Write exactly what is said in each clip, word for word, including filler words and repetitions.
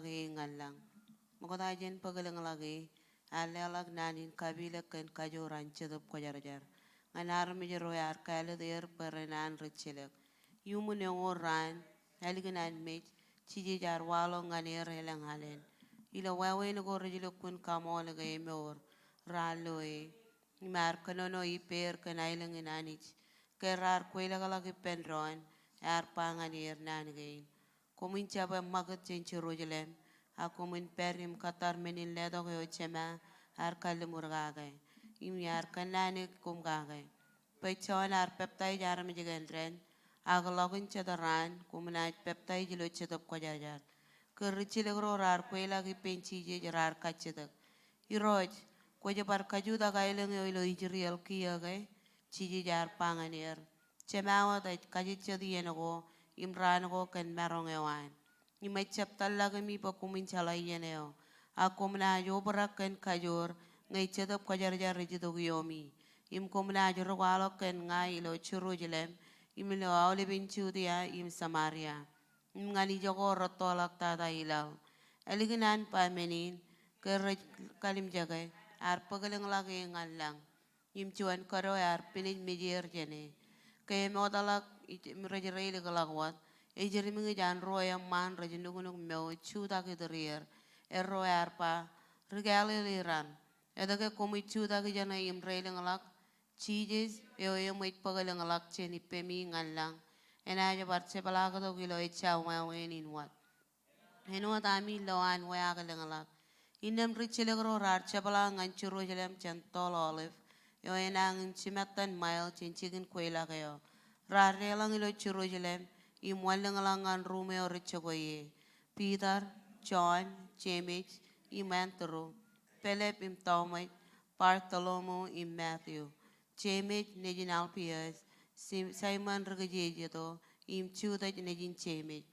Ñan lañ. Ṃokta jān bōk lōñḷọk e, ear leḷọk naan in kapilōk kōn kajoor an Jetōb Kwōjarjar ñan armej ro ear kāālōt er bwe ren an rijjilōk. Iuṃwin eñoul raan, ālikin an mej, Jisōs ear waḷọk ñan er elōñ alen. Ilo wāween ko rej lukkuun kaṃool ke emour, raar lo e. Im ear kōnono ippāer kōn aelōñ in Anij. Ke raar kweilọklọk ippān doon, ear ba ñan er naan kein. Koṃwin jab ṃakūt jān Jerusalem, a koṃwin pād im kōttar men in letok eo Jema ear kalliṃur kake, im ear kōnnaanōk koṃ kake. Bwe Jon ear peptaij armej kōn dān, ak ḷọk in jet raan, koṃ naaj peptaij ilo Jetōb Kwōjarjar. Ke rijjilōk ro raar kweilọk ippān Jisōs raar kajjitōk, Irooj, kwōj bar kajutak aelōñ eo ilo Israel kiiō ke? Jisōs ear ba ñan er, Jema wōt ej kajejjet iien ko im raan ko kōn maroñ eo an. Im ejjab tōllọk kōmi bwe koṃwin jeḷā iien eo. Ak koṃ naaj obrak kōn kajoor ñe Jetōb Kwōjarjar ej itok iomi. Im koṃ naaj ri kwaḷọk kōn ña ilo Jerusalem, im ilo aolepen Judia im Samaria, im ñan ijoko rettoḷọk tata ilaḷ. Ālikin an ba men in, ke rej kalimjeke, ear bōk lōñḷọk e ñan lañ. Im juon kōdọ ear pinej mejeir jāne. Ke emootḷọk im rej reilikḷọk wōt, ej rimñij an ruo eṃṃaan rej nuknuk mour jutak iturier. Erro ear ba, Ri Galili raṇ, etke koṃij jutak ijeṇe im reilōñḷọk? Jisōs eo eṃōj bōk lōñḷọk jān ippemi ñan lañ, enaaj bar jepḷaaktok ilo ejja wāween in wōt. Āinwōt ami lo an weak lōñḷọk. Innām rijjilōk ro raar jepḷaak ñan Jerusalem jān Toḷ Olive, eo enañin jimattan mail jān jikin kweilọk eo. Raar deḷọñ ilo Jerusalem, im wanlōñḷọk ñan ruum eo rej jokwe ie. Piter, Jon, Jemes, im Andru, Pilip im Tomas, Bartolomew im Matiu, Jemes nejin Alpias, Sim-, Saimon ri kōjejjeto, im Judas nejin Jemes.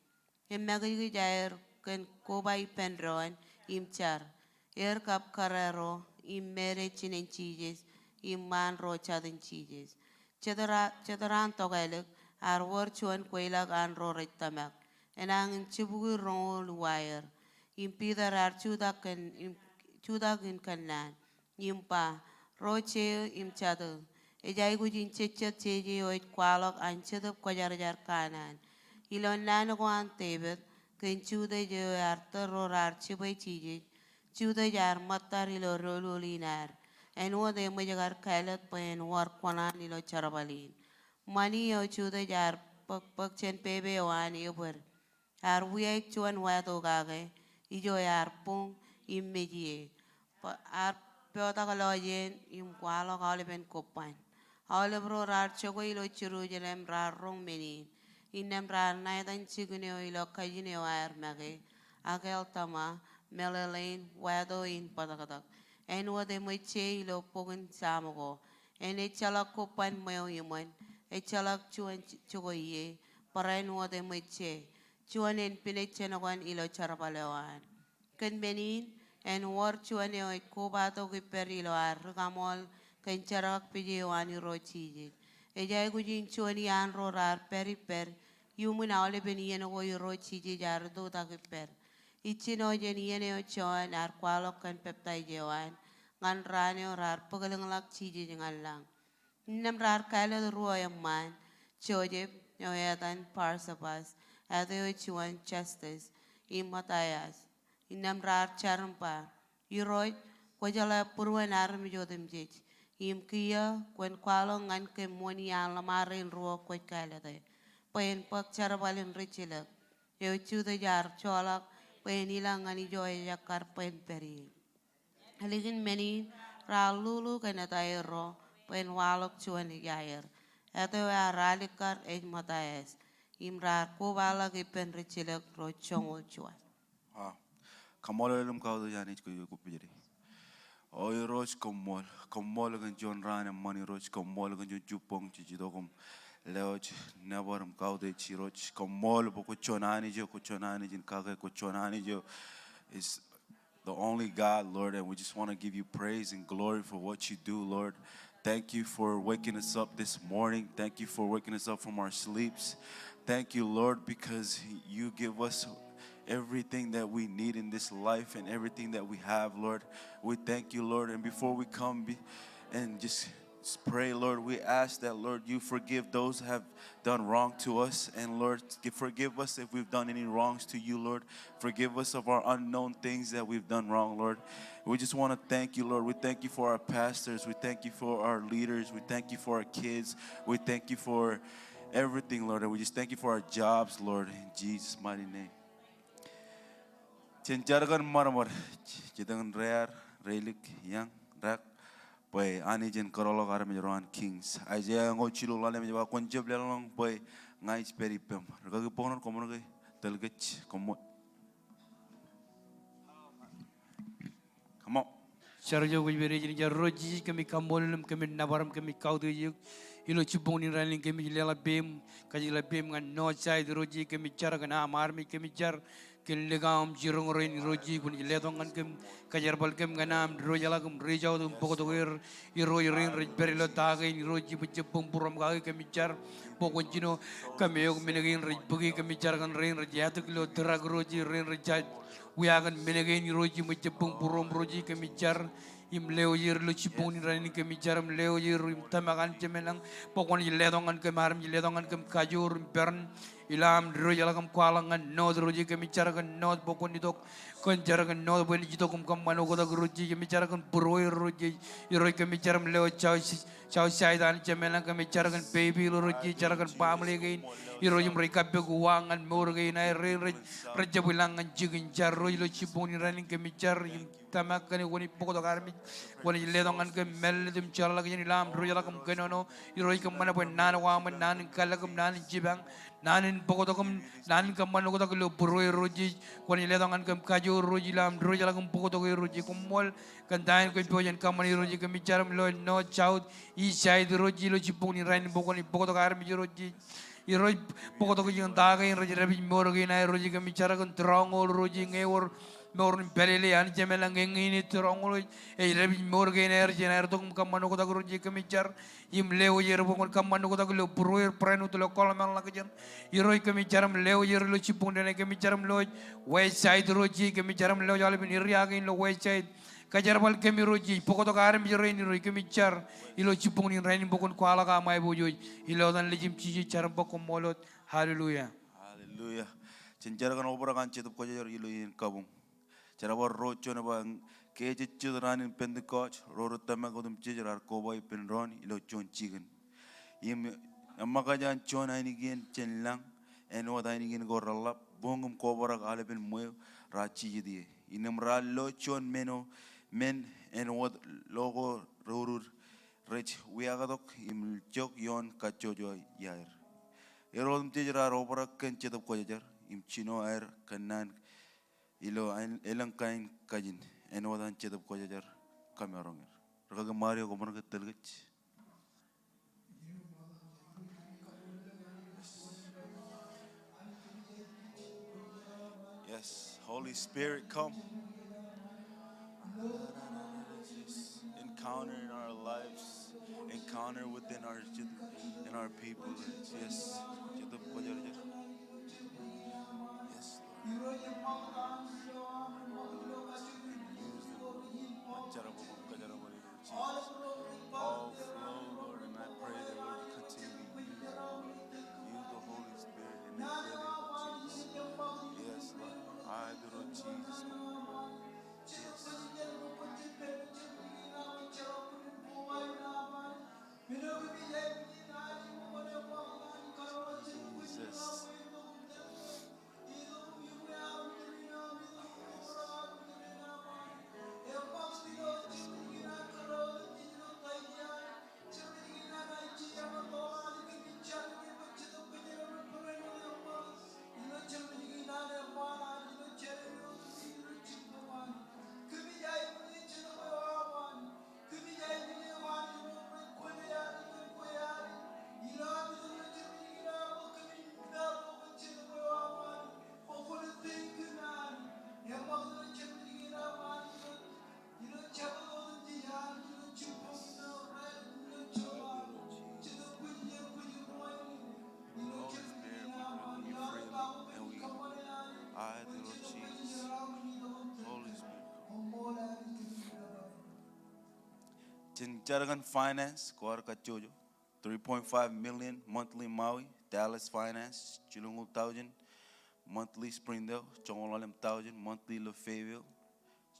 Emakijkij aer kōn koba ippān doon im jar. Er kab kōrā ro im made jinen Jisōs im ṃaan ro jatin Jisōs. Jet ra-, jet raan tokālik ear wōr juon kweilọk an ro rej tōmak, enañin jibukwi roñoul uwaer. Im Piter ear jutak kōn, im jutak in kōnnaan im ba, Ro jeiū im jatū, ej aikuj in jejjet jeje eo ej kwaḷọk an Jetōb Kwōjarjar kanaan. Ilo naan ko an Devid, kōn Judas eo ear tōl ro raar jibwe Jisōs, Judas ear ṃōttad ilo doulul in ad. Āinwōt eṃōj kar kāālōt bwe en wōr kuṇaan ilo jerbal in. Ṃani eo Judas ear bōk, bōk jān pepe eo an ebōd, ear wiaik juon wāto kake, ijo ear buñ im mej ie. Bwe ear potak lọjien im kwaḷọk aolepen kobban. Aolep ro raar jokwe ilo Jerusalem raar roñ men in. Innām raar ṇa etan jikin eo ilo kajin eo aer make, Akeldama, meḷeḷein wāto in bōtōktōk. Āinwōt eṃōj je ilo bok in Sam ko, En ejjeḷọk kobban ṃweo iṃōn, ejjeḷọk juon jokwe ie, barāinwōt eṃōj je, juon en pinej jān kōn ilo jerbal eo an. Kōn men in, en wōr juon eo ej kobatok ippād ilo ad ri kaṃool kōn jerkakpeje eo an Irooj Jisōs. Ej aikuj in juon iaan ro raar pād ippād, iuṃwin aolepen iien ko Irooj Jisōs ear itoitak ippād. Ijjino jān iien eo Jon ear kwaḷọk kōn peptaij eo an, ñan raan eo raar bōk lōñḷọk Jisōs ñan lañ. Innām raar kāālōt ruo eṃṃaan, Josep, eo etan Barsabas, āt eo juon Justus, im Mattaias. Innām raar jar im ba, Irooj, kwō jeḷā būruon armej otemjej, im kiiō kwōn kwaḷọk ñan kōm wōn iaan ḷōṃarein ruo kwōj kāālōte, bwe en bōk jerbal in rijjilōk, eo Judas ear joḷọk bwe en ilọk ñan ijo ejekkar bwe en pād ie. Ālikin men in, raar lulu kōn etaer ro bwe en waḷọk juon iaer. Āt eo ear alikkar ej Mattaias. Im raar kobaḷọk ippān rijjilōk ro joñoul juon. Wow. Kaṃṃoolol im kautiej Anij kōj kobjej. O Irooj, koṃṃool. Koṃṃool kōn juon raan eṃṃan Irooj, koṃṃool kōn juon jibboñ jej itok im lewōj nōbar im kautiej Irooj. Koṃṃool bwe kwōj juon Anij eo, kwōj juon Anij in kake, kwōj juon Anij eo is the only God, Lord, and we just want to give you praise and glory for what you do, Lord. Thank you for waking us up this morning. Thank you for waking us up from our sleeps. Thank you, Lord, because you give us everything that we need in this life and everything that we have, Lord. We thank you, Lord. And before we come be- and just pray, Lord, we ask that, Lord, you forgive those who have done wrong to us. And Lord, forgive us if we've done any wrongs to you, Lord. Forgive us of our unknown things that we've done wrong, Lord. We just want to thank you, Lord. We thank you for our pastors. We thank you for our leaders. We thank you for our kids. We thank you for everything, Lord. And we just thank you for our jobs, Lord, in Jesus' mighty name. Jen jar kōn ṃadṃōd, Jetōñ in Rear, Reilik, Iọñ, Rak, bwe Anij en kōtḷọk armej ro an Kings. Aiseia eñoul jilu ḷalem ej ba, kwōn jab leḷọk bwe ña ij pād ippem. Rikaki Boknod, koṃṃool ke tōl kōj, koṃṃool. Come on. Jar ijo kwōj pād ie jān jar. Irooj Jisōs, kōmij kaṃṃoolol im kōmij nōbar im kōmij kautiej eok ilo jibboñ in rainin. Kōmij leḷọk peiṃ, kajjitōk peiṃ ñan north side. Irooj Jisōs, kōmij jar kōn aṃ armej, kōmij jar kōn likao im jiroñ rein. Irooj Jisōs, kwōnaaj letok ñan kōm, kōjerbal kōm ñan aṃ diwōjḷọk im reach out im bōktok er. Irooj, rein rej pād ilo ta kein, Irooj Jisōs, bwe jab bōk būruōm kake. Kōmij jar bwe kwōn jino kōm eok men kein rej bōki. Kōmij jar kōn rein rej etōk ilo drug, Irooj Jisōs, rein rej jab wiaak kōn men kein, Irooj Jisōs, bwe jab bōk būruōm, Irooj Jisōs. Kōmij jar im lewōj er ilo jibboñ in rainin. Kōmij jar im lewōj er im tōmak, Anij Jemem ilañ, bwe kwōnaaj letok ñan kōm armej, letok ñan kōm kajoor im peran ilo aṃ diwōjḷọk im kwaḷọk ñan north, Irooj Jisōs. Kōmij jar kōn north bwe kwōn itok, kwōn jar kōn north bwe en itok im kōṃṃan oktak, Irooj Jisōs. Kōmij jar kōn būrueir, Irooj Jisōs. Irooj, kōmij jar im lewōj south, south side, Anij Jemem ilañ. Kōmij jar kōn Bayville, Irooj Jisōs, jar kōn baaṃle kein, Irooj, im rej kappok uwaak ñan mour kein aer, rein rej, rej jab ilañ ñan jikin jar, Irooj. Ilo jibboñ in rainin kōmij jar im tōmak kōn kwōnaaj bōktok armej, kwōnaaj letok ñan kōm mālōtlōt im jeorḷọk jān ilo aṃ diwōjḷọk im kōnono. Irooj, kōṃṃan bwe naan ko aṃ en, naan in kalōk im naan in jipañ, naan in bōktok im naan in kōṃṃan oktak ilo būrueir, Irooj Jisōs. Kwōnaaj letok ñan kōm kajoor, Irooj Jisōs, ilo aṃ diwōjḷọk im bōktok er, Irooj Jisōs. Koṃṃool kōn ta eṇ kwōj pojak in kōṃṃane, Irooj Jisōs. Kōmij jar im lewōj north, south, east side, Irooj Jisōs, ilo jibboñ in rainin bwe kwōnaaj bōktok armej, Irooj Jisōs. Irooj, bōktok jān ta kein rej dāpij mour kein aer, Irooj Jisōs. Kōmij jar kōn stronghold, Irooj Jisōs, ñe ewōr mour in pālele, Anij Jemem ilañ, ñe eñin stronghold ej, ej dāpij mour kein aer jān aer itok im kōṃṃan oktak, Irooj Jisōs. Kōmij jar im lewōj er bwe kwōn kōṃṃan oktak ilo būrueir, Brentwood ilo kōḷmānḷọkjeṇ. Irooj, kōmij jar im lewōj er ilo jibboñ in rainin. Kōmij jar im lewōj west side, Irooj Jisōs. Kōmij jar im lewōj aolepen area kein ilo west side. Kōjerbal kōm, Irooj Jisōs, bōktok armej rein, Irooj. Kōmij jar ilo jibboñ in rainin bwe kwōn kwaḷọk aṃ aiboojoj. Ilo etan Nejūṃ Jisōs ej jar im ba koṃṃool wōt. Hallelujah. Hallelujah. Jen jar kōn obrak an Jetōb Kwōjarjar ilo iien kabuñ. Jerbal ruo juon ej ba, ke ejejjet raan in Pentekost, ro rej tōmak otemjej raar koba ippān doon ilo juon jikin. Im eṃṃakaj an juon ainikien jān lañ, āinwōt ainikien ko reḷḷap, buñ im kobrak aolepen ṃweo raar jijet ie. Innām raar lo juon men eo, men āinwōt lo ko reurur, rej wiaktok im jok ioon kajjojo iaer. Erro otemjej raar obrak kōn Jetōb Kwōjarjar im jino aer kōnnaan ilo elōñ kain kajin āinwōt an Jetōb Kwōjarjar kōmaroñ er. Rikaki Mario, koṃṃool ke tōl kōj. Yes, Holy Spirit, come. Encounter in our lives, encounter within our, in our people. Yes, Jetōb Kwōjarjar. Yes, Lord. All flow, Lord, and I pray that, Lord, you continue to use, Lord. Use the Holy Spirit in this day, Lord Jesus. Yes, Lord. Ay, Lord Jesus. Yes. Jesus. Jen jar kōn finance, kwaar kajjojo. Three point five million monthly Maui, Dallas finance, jilñuul thousand monthly Springdale, joñoul ḷalem thousand monthly ilo Fayetteville,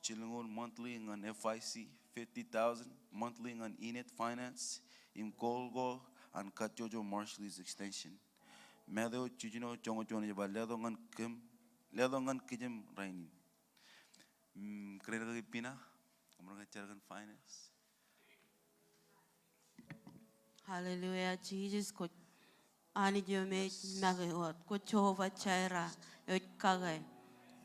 jilñuul monthly ñan F I C, fifty thousand monthly ñan Enid finance, im goal ko an kajjojo Marshallese extension. Matthew jiljino joñoul juon ej ba letok ñan kōm, letok ñan kijem rainin. Mm, kōrā in kaki Pina, kōmro ñe jar kōn finance. Hallelujah, Jesus, kwōj Anij eo me ej make wōt, kwōj Jehovah Jireh, eo ej kake.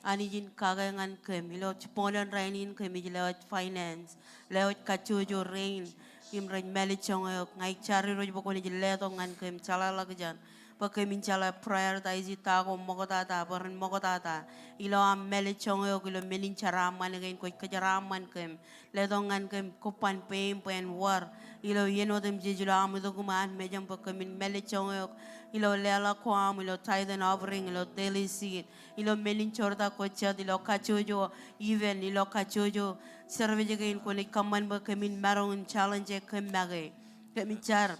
Anij in kake ñan kōm, ilo jibboñōn rainin kōmij lewōj finance, lewōj kajjojo rein, im rej mālejjoñ eok, ña ij jar Irooj bwe kwōnaaj letok ñan kōm jeḷāḷọkjeṇ. Bwe kōmin jeḷā prioritize ta ko ṃoktata, bwe ren ṃoktata. Ilo aṃ mālejjoñ eok, ilo men in jeraaṃṃan kein kwōj kōjeraaṃṃan kōm. Letok ñan kōm kobban peim bwe en wōr. Ilo iien otemjej ilo aṃ itok iṃaan mejaṃ bwe kōmin mālejjoñ eok. Ilo leḷọk ko aṃ, ilo tithe and offering, ilo daily seed. Ilo men in jortak ko jet, ilo kajjojo event, ilo kajjojo service kein kwōnaaj kōṃṃan bwe kōmin maroñ in challenge e kōm make. Kōmij jar.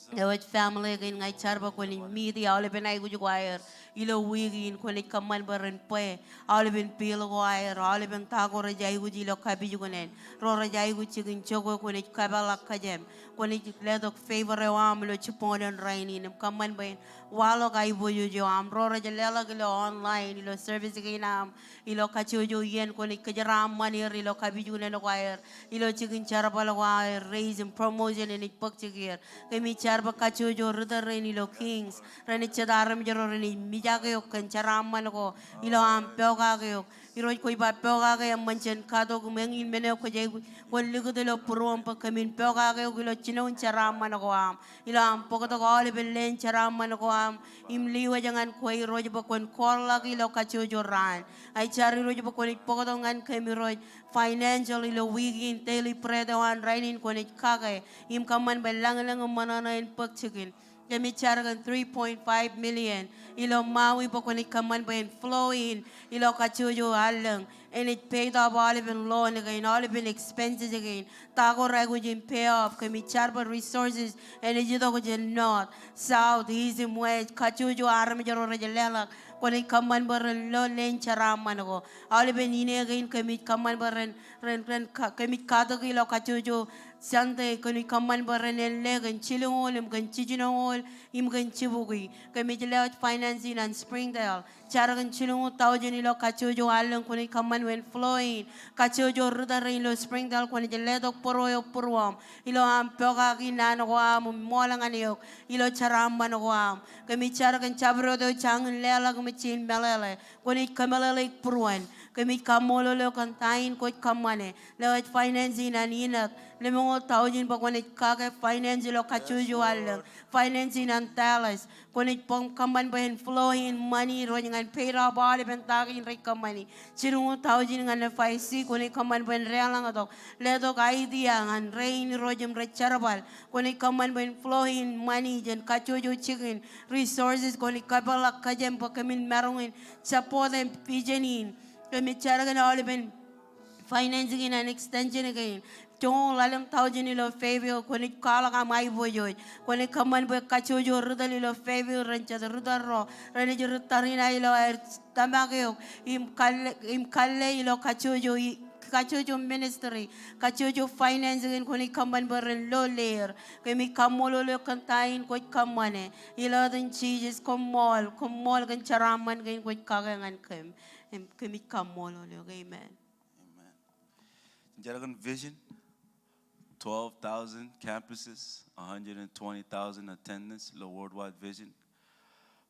Ewōj family kein ña ij jar bwe kwōnaaj meet e aolepen aikuj ko aer. Ilo wiik in kwōnaaj kōṃṃan bwe ren bwe aolepen bill ko aer, aolepen ta ko rej aikuj ilo kapijuknen. Ro rej aikuj jikin jokwe kwōnaaj kapeḷḷọk kōjām. Kwōnaaj letok favor eo aṃ ilo jibboñōn rainin im kōṃṃan bwe en waḷọk aiboojoj eo aṃ. Ro rej leḷọk ilo online, ilo service kein aṃ. Ilo kajjojo iien kwōnaaj kōjeraaṃṃan er ilo kapijuknen ko aer, ilo jikin jerbal ko aer, raise im promotion enaaj bōk jikier. Kōmij jar bwe kajjojo ritōl rein ilo Kings, renaaj jet armej ro renaaj mijak eok kōn jeraaṃṃan ko, ilo aṃ pokake eok. Irooj kwōj ba pokake eṃṃan jān katok im eñin men eo kwōj aikuj, kwōn likūt ilo būruōṃ bwe kōmin pokake eok ilo jinoin jeraaṃṃan ko aṃ. Ilo aṃ bōktok aolepen leen jeraaṃṃan ko aṃ, im lewōj ñan kwe Irooj bwe kwōn kōḷḷọk ilo kajjojo raan. Ij jar Irooj bwe kwōnaaj bōktok ñan kōm Irooj financial ilo wiik in, daily bread eo an rainin kwōnaaj kake. Im kōṃṃan bwe lañlōñ im ṃōṇōṇō en bōk jikin. Kōmij jar kōn three point five million ilo Maui bwe kwōnaaj kōṃṃan bwe en flow in ilo kajjojo allōñ. Enaaj pay off aolepen loan kein, aolepen expenses kein. Ta ko raikuj in pay off, kōmij jar bwe resources enaaj itok jān north, south, east, im west, kajjojo armej ro rej leḷọk, kwōnaaj kōṃṃan bwe ren lo leen jeraaṃṃan ko. Aolepen ine kein kōmij kōṃṃan bwe ren, ren, ren ka-, kōmij katak ilo kajjojo Sunday, kwōnaaj kōṃṃan bwe ren āinwōt kōn jilñuul im kōn jiljinoñoul im kōn jibukwi. Kōmij lewōj finance in an Springdale. Jar kōn jilñuul thousand ilo kajjojo allōñ kwōnaaj kōṃṃan bwe en flow in. Kajjojo ritōl rein ilo Springdale kwōnaaj letok bōro eo būruōṃ. Ilo aṃ pokake naan ko aṃ im ṃool ñan eok. Ilo jeraaṃṃan ko aṃ. Kōmij jar kōn jabdewōt eo jañin leḷọk im ejjañin meḷeḷe. Kwōnaaj kōmeḷeḷeik būruon. Kōmij kaṃṃoolol eok kōn ta in kwōj kōṃṃane. Lewōj finance in an Enid. Lemñoul thousand bwe kwōnaaj kake finance ilo kajjojo allōñ. Finance in an Dallas. Kwōnaaj bōk kōṃṃan bwe en flow in money Irooj ñan pay off aolepen ta kein rej kōṃṃani. Jilñuul thousand ñan F I C kwōnaaj kōṃṃan bwe en deḷọñtok. Letok idea ñan rein Irooj im rej jerbal. Kwōnaaj kōṃṃan bwe en flow in money jān kajjojo jikin resources kwōnaaj kapeḷḷọk kōjām bwe kōmin maroñ in support e vision in. Kōmij jar kōn aolepen finance kein an extension kein. Joñoul ḷalem thousand ilo Fayetteville, kwōnaaj kwaḷọk aṃ aiboojoj. Kwōnaaj kōṃṃan bwe kajjojo ritōl ilo Fayetteville ren jet ritōl ro, renaaj ri tariṇae ilo aer tōmak eok, im kalle, im kalle ilo kajjojo i, kajjojo ministry, kajjojo finance kein kwōnaaj kōṃṃan bwe ren lo leer. Kōmij kaṃṃoolol eok kōn ta in kwōj kōṃṃane. Ilo etan Jisōs koṃṃool, koṃṃool kōn jeraaṃṃan kein kwōj kake ñan kōm. Im kōmij kaṃṃoolol eok. Amen. Amen. Jar kōn vision, twelve thousand campuses, a hundred and twenty thousand attendance ilo Worldwide Vision,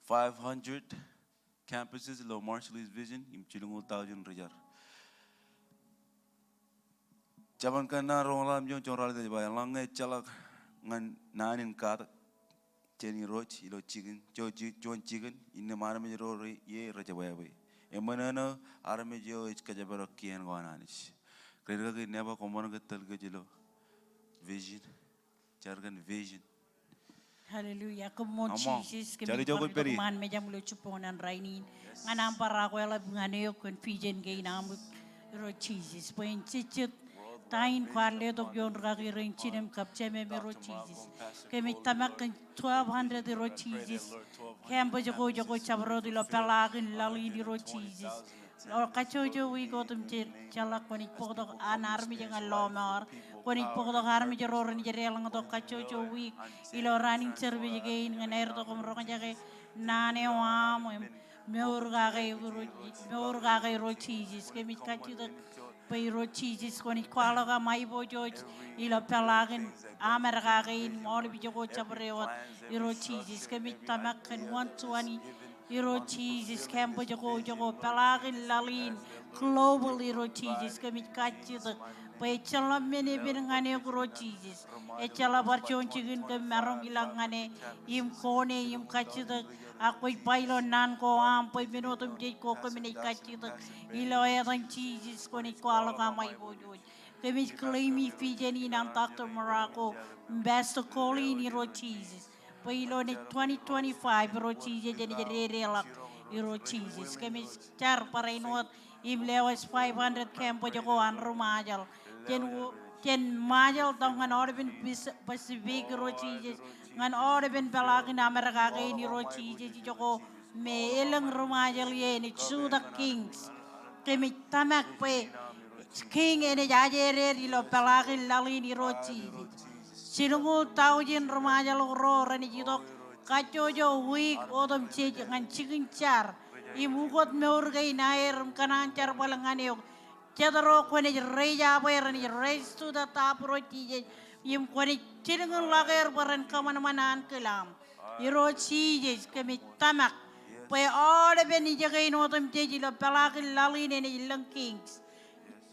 five hundred campuses ilo Marshallese Vision, im jilñuul thousand ri jar. Jabōn Kanaan roñoul ḷalem joñoul ralitōk ej ba, eḷaññe ejjeḷọk ñan naan in katak jān Irooj ilo jikin, juon ji-, juon jikin, innām armej ro ie rej jebwābwe. Eṃōṇōṇō armej eo ej kōjparok kien ko an Anij. Kōrā in kaki Neba, koṃṃool kōn tōl kōj ilo vision. Jar kōn vision. Hallelujah. Koṃṃool Jisōs, kōmij bar itok iṃaan mejaṃ ilo jibboñōn rainin. Ñan aṃ bar akwāḷọk ñan eok kōn vision kein aṃ Irooj Jisōs, bwe en jejjet ta in kwaar letok ioon rikaki rein jinem kab jemem Irooj Jisōs. Kōmij tōmak kōn twelve hundred Irooj Jisōs. Campus ko ijoko jabdewōt ilo peḷaakin laḷ in Irooj Jisōs. Ilo kajjojo wiik otemjej, ejjeḷọk kwōnaaj bōktok an armej ñan lọmọọr. Kwōnaaj bōktok armej ro renaaj deḷọñtok kajjojo wiik ilo running service kein ñan aer itok im roñjake naan eo aṃ im mour kake Irooj, mour kake Irooj Jisōs. Kōmij kajjitōk bwe Irooj Jisōs kwōnaaj kwaḷọk aṃ aiboojoj ilo peḷaakin Amerika kein im aolep ijoko jabdewōt Irooj Jisōs. Kōmij tōmak kōn one twenty Irooj Jisōs, campus ko ijoko peḷaakin laḷ in global Irooj Jisōs. Kōmij kajjitōk bwe ejjeḷọk men epen ñan eok Irooj Jisōs. Ejjeḷọk bar juon jikin kōm maroñ ilọk ñan e im kōn e im kajjitōk. Ak kwōj ba ilo naan ko aṃ bwe men otemjej ko kōm naaj kajjitōk ilo etan Jisōs. Kwōnaaj kwaḷọk aṃ aiboojoj. Kōmij claim-i vision in an Doctor Morocco im Pastor Colleen Irooj Jisōs. Bwe ilo naaj twenty twenty-five Irooj Jisōs enaaj dedeḷọk Irooj Jisōs. Kōmij jar barāinwōt im lewōj five hundred campus ko an ri Ṃajeḷ. Jen, jen Ṃajeḷ tok ñan aolepen Pacific Irooj Jisōs. Ñan aolepen peḷaakin Amerika kein Irooj Jisōs ijoko me elōñ ri Ṃajeḷ ie enaaj jutak Kings. Kōmij tōmak bwe King enaaj ajeded ilo peḷaakin laḷ in Irooj Jisōs. Jilñuul taujin ri Ṃajeḷ ro renaaj itok kajjojo wiik otemjej ñan jikin jar im ukōt mour kein aer im kōṇaan jerbal ñan eok. Jet ro kwōnaaj raise up e, renaaj rise to the top Irooj Jisōs. Im kwōnaaj jilkinḷọk er bwe ren kōṃanṃan ankilaṃ. Irooj Jisōs, kōmij tōmak bwe aolepen ijekein otemjej ilo peḷaakin laḷ in enaaj lōñ Kings.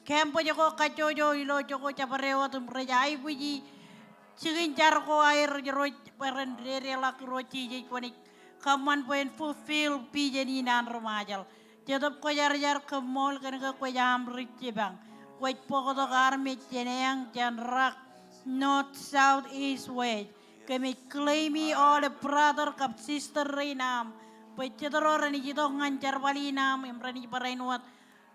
Campus ko kajjojo ilo ijoko jabdewōt im rej aikuji jikin jar ko aer Irooj bwe ren dedeḷọk Irooj Jisōs. Kwōnaaj kōṃṃan bwe en fulfill vision in an ri Ṃajeḷ. Jetōb Kwōjarjar, koṃṃool kōn ke kwōj aṃ ri jipañ. Kwōj bōktok armej jān eañ, jān rak, north, south, east, west. Kōmij claim-i aolep brother kab sister rein aṃ bwe jet ro renaaj itok ñan jerbal in aṃ im renaaj barāinwōt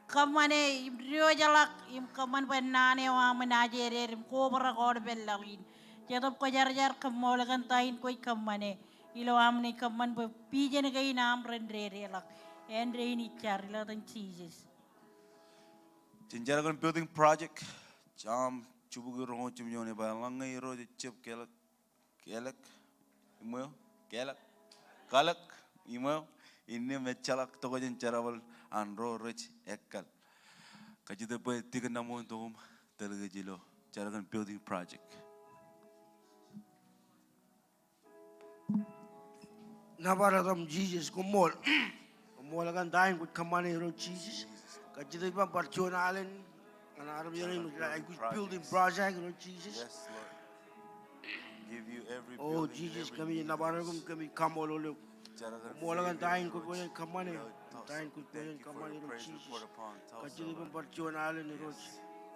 kōṃṃane im diwōjḷọk im kōṃṃan bwe naan eo aṃ en ajeded im kobrak aolepen laḷ in. Jetōb Kwōjarjar, koṃṃool kōn ta in kwōj kōṃṃane. Ilo am naaj kōṃṃan bwe vision kein aṃ ren dedeḷọk. Āindein ij jar ilo etan Jisōs. Jen jar kōn building project. Sam jibukwi roñoul jimjuon ej ba, eḷaññe Irooj ejab kalōk, kalōk, im eo, kalōk, kalōk, im eo, innām ejjeḷọk tokjān jerbal an ro rej ekkal. Kajjitōk bwe Deacon Namoen tok im tōl kōj ilo jar kōn building project. Nōbar etaṃ Jisōs, koṃṃool. Koṃṃool kōn ta in kwōj kōṃṃane Irooj Jisōs. Kajjitōk ippaṃ bar juon alen ñan armej rein rej aikuj building project Irooj Jisōs. O Jisōs, kōmij nōbar eok im kōmij kaṃṃoolol eok. Koṃṃool kōn ta in kwōj kōṃṃane, ta in kwōj kōṃṃane Irooj Jisōs. Kajjitōk ippaṃ bar juon alen Irooj.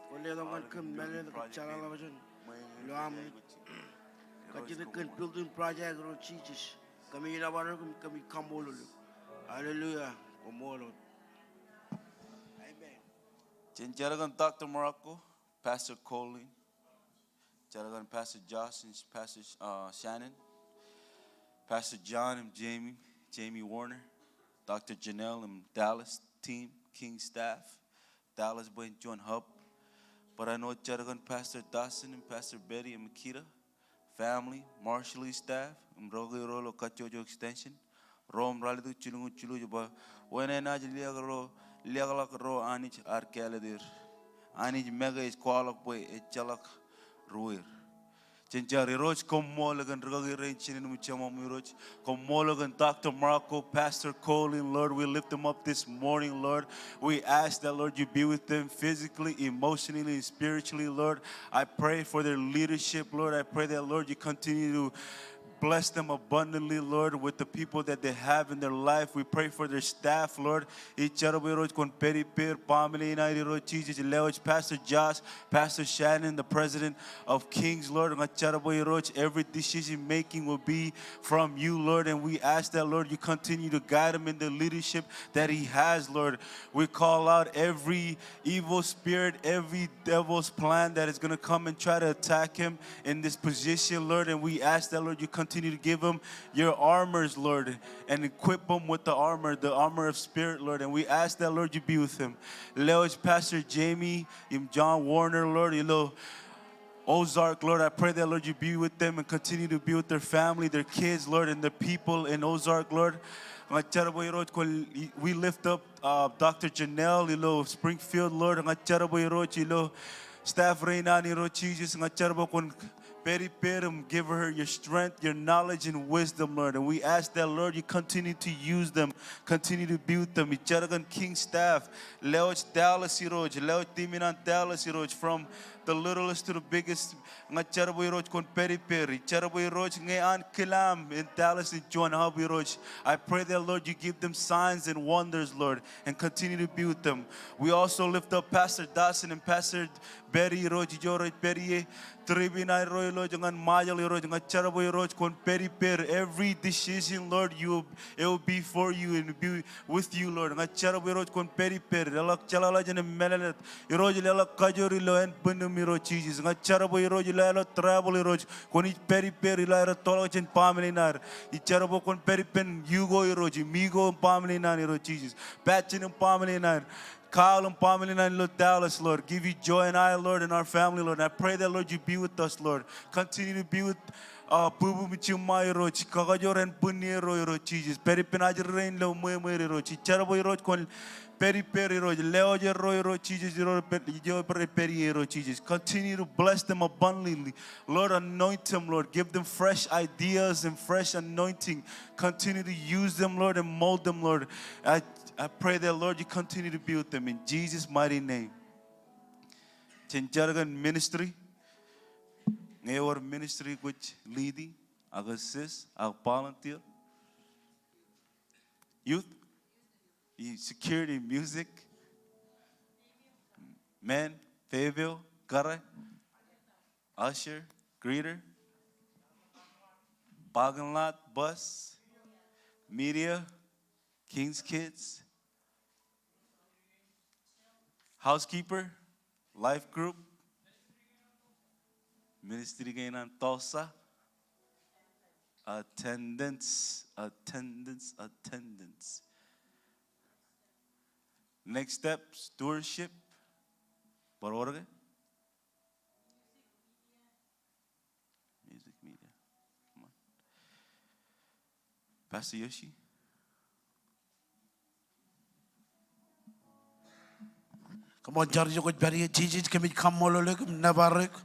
Kwōn letok ñan kōm mālōtlōt kōn jeḷāḷọkjeṇ ilo am. Kajjitōk kōn building project Irooj Jisōs. Kōmij nōbar eok im kōmij kaṃṃoolol eok. Hallelujah. Koṃṃool wōt. Amen. Jen jar kōn Doctor Morocco, Pastor Colleen. Jar kōn Pastor Josh and Pastor, uh, Shannon. Pastor John im Jamie, Jamie Warner. Doctor Janelle im Dallas team, King staff. Dallas bwe en juon hub. Barāinwōt jar kōn Pastor Dawson im Pastor Betty im Makita, family, Marshall staff, im rūkaki ro ilo kajjojo extension, ro im ralitōk jilñuul jilu ej ba, wōn enaaj liaak ro, liaakḷọk ro Anij ear kāālōt er. Anij make ej kwaḷọk bwe ejjeḷọk ruōer. Jen jar. Irooj, koṃṃool kōn rūkaki rein jinen im jemām Irooj. Koṃṃool kōn Doctor Morocco, Pastor Colleen, Lord, we lift them up this morning, Lord. We ask that, Lord, you be with them physically, emotionally, and spiritually, Lord. I pray for their leadership, Lord. I pray that, Lord, you continue to bless them abundantly, Lord, with the people that they have in their life. We pray for their staff, Lord. Ij jar bwe Irooj kwōn pād ippāer, baaṃle in aer Irooj Jisōs, lewōj Pastor Josh, Pastor Shannon, the president of Kings, Lord. Ña ij jar bwe Irooj, every decision making will be from you, Lord. And we ask that, Lord, you continue to guide him in the leadership that he has, Lord. We call out every evil spirit, every devil's plan that is gonna come and try to attack him in this position, Lord. And we ask that, Lord, you continue to give him your armors, Lord, and equip him with the armor, the armor of spirit, Lord. And we ask that, Lord, you be with him. Lewōj Pastor Jamie im John Warner, Lord, ilo Ozark, Lord. I pray that, Lord, you be with them and continue to be with their family, their kids, Lord, and the people in Ozark, Lord. Ña ij jar bwe Irooj kwōn, we lift up, uh, Doctor Janelle ilo Springfield, Lord. Ña ij jar bwe Irooj ilo staff rein an Irooj Jisōs. Ña ij jar bwe kwōn pād ippāer im give her your strength, your knowledge, and wisdom, Lord. And we ask that, Lord, you continue to use them, continue to be with them. Ij jar kōn King staff, lewōj Dallas Irooj, lewōj team in an Dallas Irooj, from the littlest to the biggest. Ña ij jar bwe Irooj kwōn pād ippāer. Ij jar bwe Irooj ñe an kilaam in Dallas in juon hub Irooj, I pray that, Lord, you give them signs and wonders, Lord, and continue to be with them. We also lift up Pastor Dawson and Pastor Betty Irooj, ijo rej pād ie trip in aerro Irooj ñan Ṃajeḷ Irooj. Ña ij jar bwe Irooj kwōn pād ippāer. Every decision, Lord, you, it will be for you and be with you, Lord. Ña ij jar bwe Irooj kwōn pād ippāer. Leḷọk jeḷāḷọkjeṇ im mālōtlōt. Irooj leḷọk kajoor ilo ānbwinnim Irooj Jisōs. Ña ij jar bwe Irooj ilo aer travel Irooj kwōn ij pād ippāer ilo aer tōḷọk jān baaṃle in aer. Ij jar bwe kwōn pād ippān Yuko Irooj, im Yuko im baaṃle in an Irooj Jisōs. Patchen im baaṃle in aer. Kyle im baaṃle in an ilo Dallas, Lord. Give you Joy and I, Lord, and our family, Lord. And I pray that, Lord, you be with us, Lord. Continue to be with, uh, Bubu im Jumma Irooj. Kakajoor ānbwinnierro Irooj Jisōs. Pād ippān ajri rein ilo ṃweo ṃweo Irooj. Ij jar bwe Irooj kwōn pād ippāer Irooj. Lewōj erro Irooj Jisōs, ijo rej pād ie Irooj Jisōs. Continue to bless them abundantly. Lord, anoint them, Lord. Give them fresh ideas and fresh anointing. Continue to use them, Lord, and mold them, Lord. I I pray that, Lord, you continue to be with them in Jesus' mighty name. Jen jar kōn ministry. Ñe ewōr ministry kwōj leading, ak assist, ak volunteer. Youth, security, music, men, Fayetteville, kōrā, usher, greeter, parking lot, bus, media, King's Kids, housekeeper, life group, ministry kein an Tulsa, attendance, attendance, attendance. Next step, stewardship. Bar wōr ke? Music media. Come on. Pastor Yoshi. Come on, jar ijo kwōj pād ie. Jisōs, kōmij kaṃṃoolol eok im nōbar eok.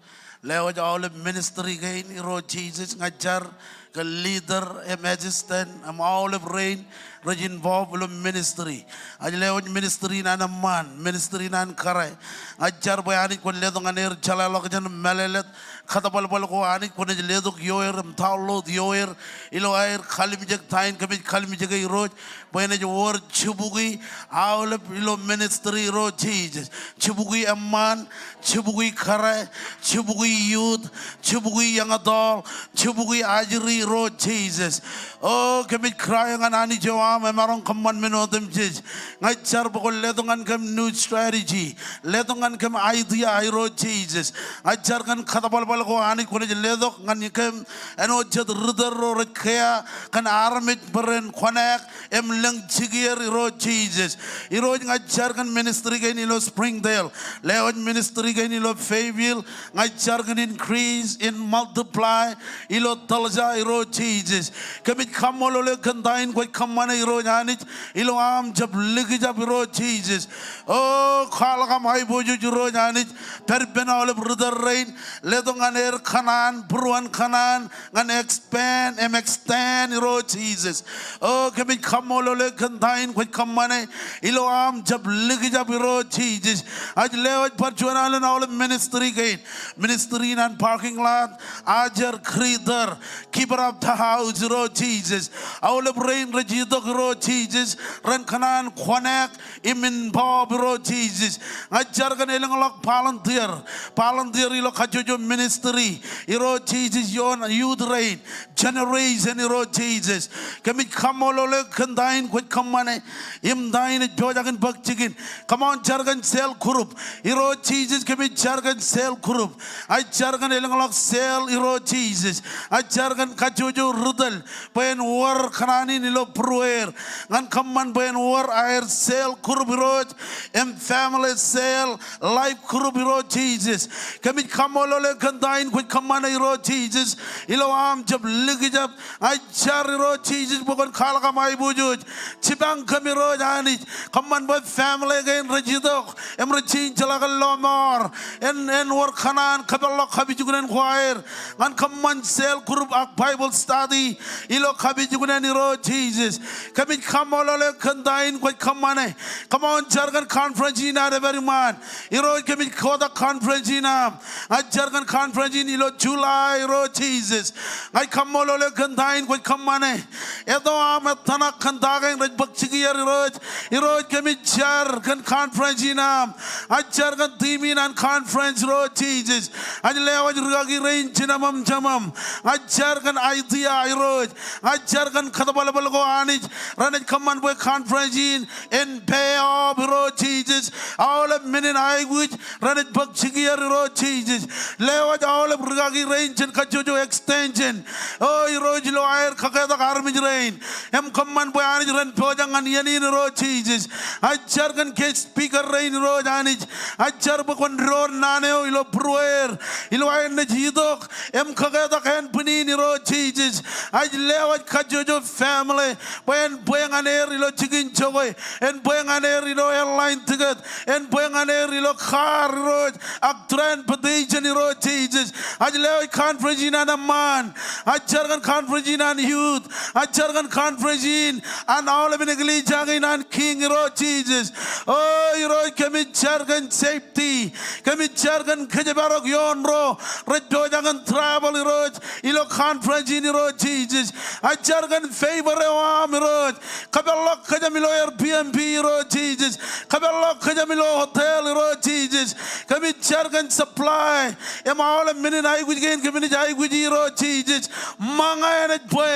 Lewōj aolep ministry kein Irooj Jisōs, ña ij jar kōn leader im assistant im aolep rein rej involve ilo ministry. Ij lewōj ministry in an eṃṃaan, ministry in an kōrā. Ña ij jar bwe Anij kwōn letok ñan er jeḷāḷọkjeṇ im mālōtlōt. Kōtōbalbal ko Anij kwōnaaj letok ioer im download ioer ilo aer kalimjek ta in kōmij kalimjeke Irooj. Bwe enaaj wōr jibukwi aolep ilo ministry Irooj Jisōs. Jibukwi eṃṃaan, jibukwi kōrā, jibukwi youth, jibukwi young adult, jibukwi ajri Irooj Jisōs. O, kōmij kōrā ñan Anij eo aṃ emaroñ kōṃṃan men otemjej. Ña ij jar bwe kwōn letok ñan kōm new strategy. Letok ñan kōm idea Irooj Jisōs. Ña ij jar kōn kōtōbalbal ko Anij kwōnaaj letok ñan kōm āinwōt jet ritōl ro rej kea kōn armej bwe ren connect im lōñ jikier Irooj Jisōs. Irooj ña ij jar kōn ministry kein ilo Springdale. Lewōj ministry kein ilo Fayetteville. Ña ij jar kōn increase in multiply ilo Tulsa Irooj Jisōs. Kōmij kaṃṃoolol eok kōn ta in kwōj kōṃṃane Irooj Anij ilo am jab likjab Irooj Jisōs. O kwaḷọk aṃ aiboojoj Irooj Anij. Pād ippān aolep ritōl rein. Letok ñan er kōṇaan būruon kōṇaan ñan expand im extend Irooj Jisōs. O kōmij kaṃṃoolol eok kōn ta in kwōj kōṃṃane ilo am jab likjab Irooj Jisōs. Ij lewōj bar juon alen aolep ministry kein. Ministry in an parking lot, ajri, greeter, keeper of the house, Irooj Jisōs. Aolep rein rej itok, Irooj Jisōs, ren kōṇaan connect im involve, Irooj Jisōs. Ña ij jar kōn elōñḷọk volunteer, volunteer ilo kajjojo ministry, Irooj Jisōs, ioon youth rein, generation, Irooj Jisōs. Kōmij kaṃṃoolol eok kōn ta in kwōj kōṃṃane im ta in ej pojak in bōk jikin. Come on, jar kōn cell group. Irooj Jisōs, kōmij jar kōn cell group. Ij jar kōn elōñḷọk cell, Irooj Jisōs. Ij jar kōn kajjojo ri tōl bwe en wōr kōṇaan in ilo būrueir. Ñan kōṃṃan bwe en wōr aer cell group, Irooj, im family cell, life group, Irooj Jisōs. Kōmij kaṃṃoolol eok kōn ta in kwōj kōṃṃane, Irooj Jisōs, ilo aṃ jab likjab. Ij jar, Irooj Jisōs, bwe kwōn kwaḷọk aṃ aiboojoj. Jipañ kōm, Irooj Anij. Kōṃṃan bwe family kein rej itok im rej jein jeḷā ke lọmọọr, en, en wōr kōṇaan kōpeḷḷọk kapijuknen ko aer ñan kōṃṃan cell group ak Bible study ilo kapijuknen, Irooj Jisōs. Kōmij kaṃṃoolol eok kōn ta in kwōj kōṃṃane. Come on, jar kōn conference in ad epād iṃaan. Irooj, kōmij kotak conference in aṃ. Ij jar kōn conference in ilo July, Irooj Jisōs. Ña ij kaṃṃoolol eok kōn ta in kwōj kōṃṃane. Eto aṃ ettōṇak kōn ta kein rej bōk jikier, Irooj. Irooj, kōmij jar kōn conference in aṃ. Ij jar kōn team in an conference, Irooj Jisōs. Ij lewōj rikaki rein, jinem im jemem. Ij jar kōn idea, Irooj. Ij jar kōn kōtbwalbwal ko, Anij, renaaj kōṃṃan bwe conference in en pay off, Irooj Jisōs. Aolep men in aikuj renaaj bōk jikier, Irooj Jisōs. Lewōj aolep rikaki rein jān kajjojo extension, O Irooj, ilo aer kaketak armej rein im kōṃṃan bwe, Anij, ren pojak ñan iien in, Irooj Jisōs. Ij jar kōn guest speaker rein, Irooj Anij. Ij jar bwe kwōn doon naan eo ilo būrueir ilo aer naaj itok im kaketak ānbwin in, Irooj Jisōs. Ij lewōj kajjojo family bwe en bwe ñan er ilo jikin jokwe, en bwe ñan er ilo airline ticket, en bwe ñan er ilo car, Irooj, ak transportation, Irooj Jisōs. Ij lewōj conference in an eṃṃaan. Ij jar kōn conference in an youth. Ij jar kōn conference in an aolepen eklejia kein an Kiiñ, Irooj Jisōs. O Irooj, kōmij jar kōn safety. Kōmij jar kōn kōjparok ioon ro rej pojak in travel, Irooj, ilo conference in, Irooj Jisōs. Ij jar kōn favor eo aṃ, Irooj. Kōpeḷḷọk kōjām ilo Airbnb, Irooj Jisōs. Kōpeḷḷọk kōjām ilo hotel, Irooj Jisōs. Kōmij jar kōn supply im aolep men in aikuj kein kōmij aikuji, Irooj Jisōs. Ṃōñā enaaj bwe,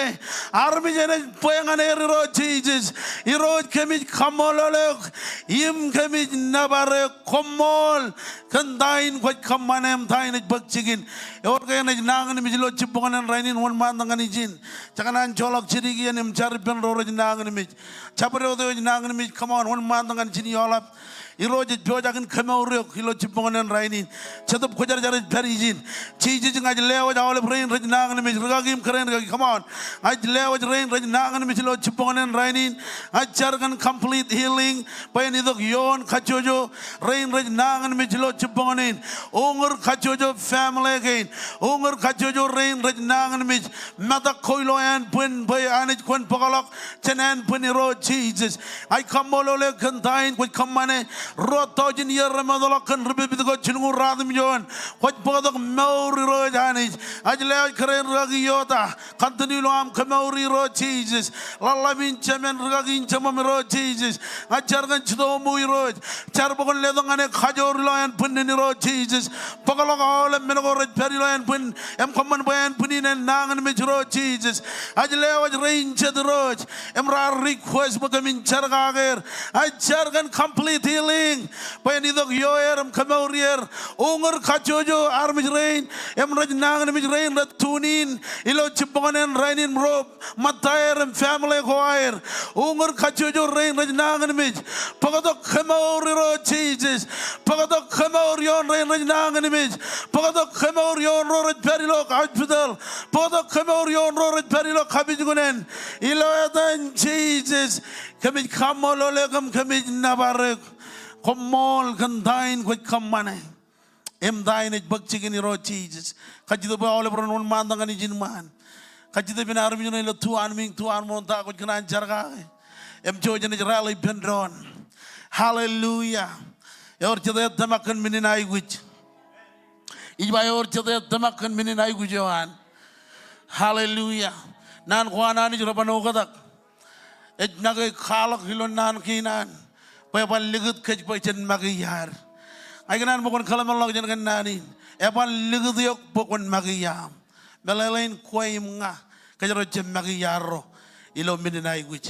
armej enaaj bwe ñan er, Irooj Jisōs. Irooj, kōmij kaṃṃoolol eok im kōmij nōbar eok. Koṃṃool kōn ta in kwōj kōṃṃane im ta in ej bōk jikin. Ewōr ke enaaj nañinmej ilo jibboñōn rainin? Wōnṃaantok ñan ijin. Jekōṇaan joḷọk jidik iien im jar ippān ro rej nañinmej. Jabdewōt eo ej nañinmej, come on, wōnṃaantok ñan ijin ioḷap. Irooj ej pojak in kemour eok ilo jibboñōn rainin. Jetōb Kwōjarjar ej pād ijin. Jisōs, ña ij lewōj aolep rein rej nañinmej, rikaki im kōrā in rikaki, come on. Ij lewōj rein rej nañinmej ilo jibboñōn rainin. Ij jar kōn complete healing bwe en itok ioon kajjojo rein rej nañinmej ilo jibboñōn in. Uñūr kajjojo family kein. Uñūr kajjojo rein rej nañinmej. Metak ko ilo ānbwin bwe Anij kwōn bōkḷọk jān ānbwin, Irooj Jisōs. Ij kaṃṃoolol eok kōn ta in kwōj kōṃṃane. Ruo taujin iiō remootḷọk kōn ri pipit ko jilñuul ruatimjuon. Kwōj bōktok mour, Irooj Anij. Ij lewōj kōrā in rikaki Iota. Continue ilo aṃ kemour, Irooj Jisōs. Ḷaḷḷap in jemān, rikaki in jeṃṃan, Irooj Jisōs. Ña ij jar kōn Jitomu, Irooj. Jar bwe kwōn letok ñan e kajoor ilo ānbwin in, Irooj Jisōs. Bōkḷọk aolep men ko rej pād ilo ānbwin im kōṃṃan bwe ānbwin in en nañinmej, Irooj Jisōs. Ij lewōj rein jet, Irooj, im raar request bwe kōmin jar kake er. Ij jar kōn complete healing bwe en itok ioer im kemour er. Uñūr kajjojo armej rein im rej nañinmej, rein rej tune in ilo jibboñōn rainin im ro ṃōttaer im family ko aer. Uñūr kajjojo rein rej nañinmej. Bōktok kemour, Irooj Jisōs. Bōktok kemour ioon rein rej nañinmej. Bōktok kemour ioon ro rej pād ilo hospital. Bōktok kemour ioon ro rej pād ilo kapijuknen. Ilo etan Jisōs, kōmij kaṃṃoolol eok im kōmij nōbar eok. Koṃṃool kōn ta in kwōj kōṃṃane im ta in ej bōk jikin, Irooj Jisōs. Kajjitōk bwe aolep ren wōnṃaantok ñan ijin ṃaan. Kajjitōk bwe armej ren ilo tuanmiiñ, tuanmooṇ, ta kwōj kōṇaan jar kake. Im jouj jenaaj rally ippān doon. Hallelujah. Ewōr jet eo ej tōmak kōn men in aikuj? Ij ba, ewōr jet eo ej tōmak kōn men in aikuj eo an? Hallelujah. Naan ko an Anij reban oktak. Ej make kwaḷọk ilo naan kein an bwe eban likūt kōj bwe jen make iaad. Ña ikōṇaan bwe kwōn kōḷmānḷọkjeṇ kōn naan in. Eban likūt eok bwe kwōn make iaam. Meḷeḷein kwe im ña kōjro jab make iaarro ilo men in aikuj.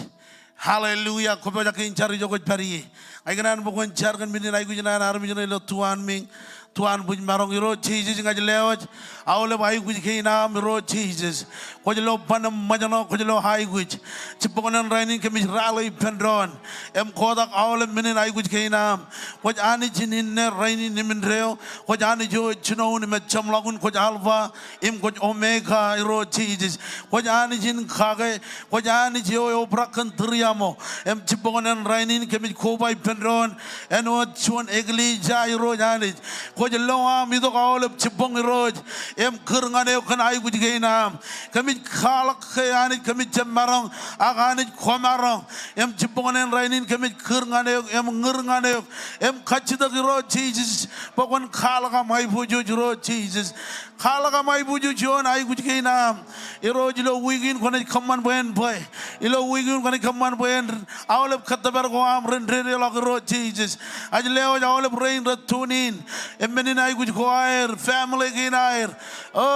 Hallelujah. Kwōpojak kein jar ijo kwōj pād ie. Ña ikōṇaan bwe kwōn jar kōn men in aikuj in an armej ro ilo tuanmiiñ, tuanbwijmaroñ. Irooj Jisōs, ña ij lewōj aolep aikuj kein aṃ, Irooj Jisōs. Kwōj lo ban im ṃōjṇọ, kwōj lo aikuj. Jibboñōn rainin kōmij rally ippān doon im kotak aolep men in aikuj kein aṃ. Kwōj Anij in inne, rainin im indeeo. Kwōj Anij eo ej jinoin im ej jeṃḷọkin. Kwōj Alpha im kwōj Omega, Irooj Jisōs. Kwōj Anij in kake, kwōj Anij eo eobrak kōn tūriaṃo. Im jibboñōn rainin kōmij koba ippān doon āinwōt juon eklejia, Irooj Anij. Kwōj lo aṃ itok aolep jibboñ, Irooj, im kūr ñan eok kōn aikuj kein aṃ. Kōmij kwaḷọk ke Anij kōmij jab maroñ, ak Anij kwōmaroñ. Im jibboñōn rainin kōmij kūr ñan eok im ñūr ñan eok im kajjitōk, Irooj Jisōs, bwe kwōn kwaḷọk aṃ aiboojoj, Irooj Jisōs. Kwaḷọk aṃ aiboojoj ioon aikuj kein aṃ. Irooj, ilo wiik in kwōnaaj kōṃṃan bwe en bwe. Ilo wiik in kwōnaaj kōṃṃan bwe en aolep kōttōpar ko aṃ ren dedeḷọk, Irooj Jisōs. Ij lewōj aolep rein rej tune in im men in aikuj ko aer, family kein aer. O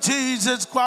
Jisōs,